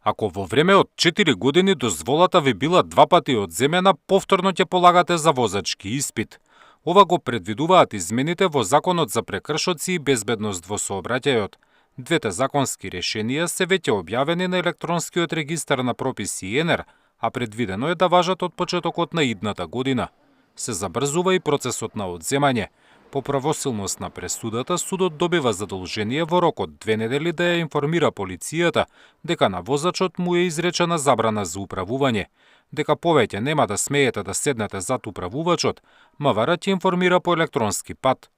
Ако во време од 4 години дозволата ви била 2 пати одземена, повторно ќе полагате за возачки испит. Ова го предвидуваат измените во Законот за прекршоци и безбедност во сообраќајот. Двете законски решенија се веќе објавени на електронскиот регистар на прописи ЕНЕР, а предвидено е да важат од почетокот на идната година. Се забрзува и процесот на одземање. По правосилност на пресудата, судот добива задолжение во рок од 2 недели да ја информира полицијата дека на возачот му е изречена забрана за управување. Дека повеќе нема да смеете да седнете зад управувачот, МВР ќе информира по електронски пат.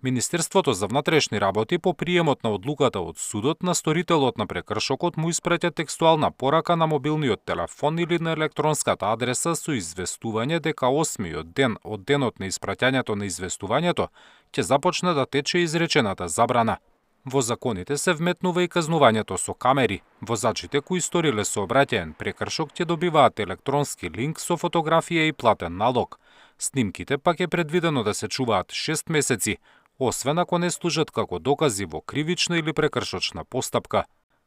Министерството за внатрешни работи по приемот на одлуката од судот на сторителот на прекршокот му испраќа текстуална порака на мобилниот телефон или на електронската адреса со известување дека 8-миот ден од денот на испраќањето на известувањето ќе започне да тече изречената забрана. Во законите се вметнува и казнувањето со камери. Возачите кои сториле сообраќаен прекршок ќе добиваат електронски линк со фотографија и платен налог. Снимките пак е предвидено да се чуваат 6 месеци, освен ако не служат како докази во кривична или прекршочна постапка.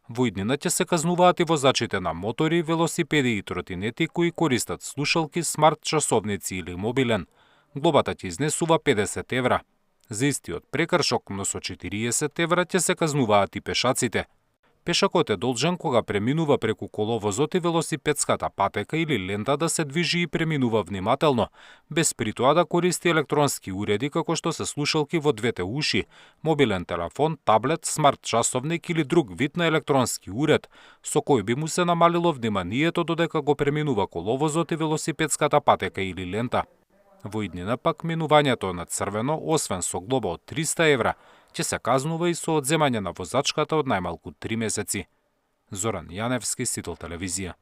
Во иднина ќе се казнуваат и возачите на мотори, велосипеди и тротинети кои користат слушалки, смарт часовници или мобилен. Глобата ќе изнесува 50 евра. За истиот прекршок, но со 40 евра ќе се казнуваат и пешаците. Пешакот е должен кога преминува преку коловозот и велосипедската патека или лента да се движи и преминува внимателно, без при тоа да користи електронски уреди како што се слушалки во двете уши, мобилен телефон, таблет, смарт часовник или друг вид на електронски уред, со кој би му се намалило вниманието додека го преминува коловозот и велосипедската патека или лента. Во иднина пак минувањето на црвено, освен со глоба од 300 евра, ќе се казнува и со одземање на возачката од најмалку 3 месеци. Зоран Јаневски, Сител телевизија.